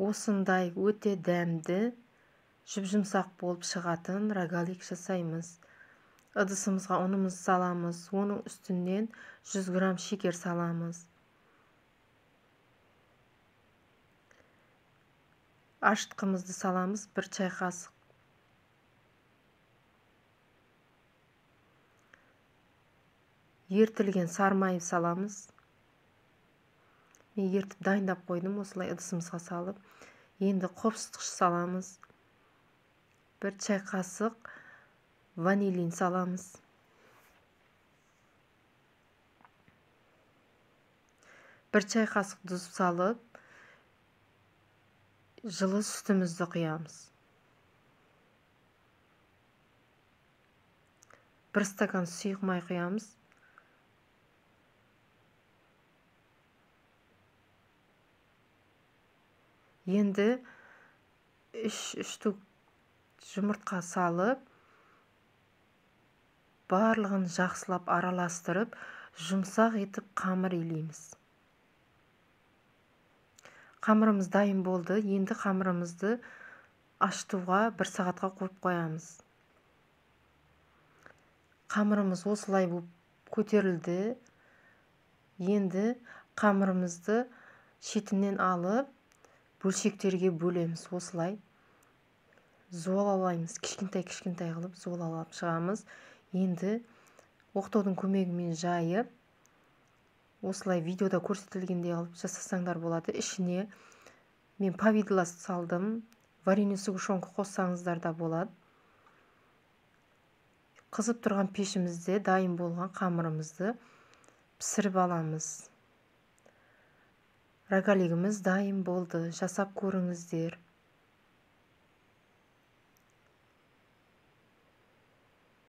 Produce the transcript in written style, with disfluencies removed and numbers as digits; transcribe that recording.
Осындай өте дәмді, жұп-жұмсақ болып шығатын рогалик жасаймыз. Ыдысымызға ұнымызды саламыз, оның үстінен 100 грамм шекер саламыз. Ашытқымызды саламыз, 1 чай қасық. Ертілген сары май саламыз. Мен ертіп дайындап қойдым, осылай ыдысымызға салып. Енді қопсытқыш саламыз. 1 чай қасық ванилин саламыз. 1 чай қасық тұз салып, жылы сүтімізді құямыз. 1 стакан сұйық май құямыз. Енді 3 штук жұмыртқа салып, барлығын жақсылап араластырып, жұмсақ етіп қамыр илейміз. Қамырымыз дайын болды. Енді қамырымызды ашытуға 1 сағатқа қойып қоямыз. Қамырымыз осылай болып көтерілді. Енді қамырымызды шетінен алып, бөлшектерге бөлеміз. Осылай зуалалаймыз, кішкентай-кішкентай қылып зуалалап шығамыз. Енді оқтаудың көмегімен жайып, осылай видеода көрсетілгендей қылып жасасаңдар болады. Ішіне мен повидло салдым, вареный сгущенка қоссаңыздар да болады. Қызып тұрған пешімізде дайын болған қамырымызды пісіріп аламыз. Рогалигіміз дайын болды. Жасап көріңіздер.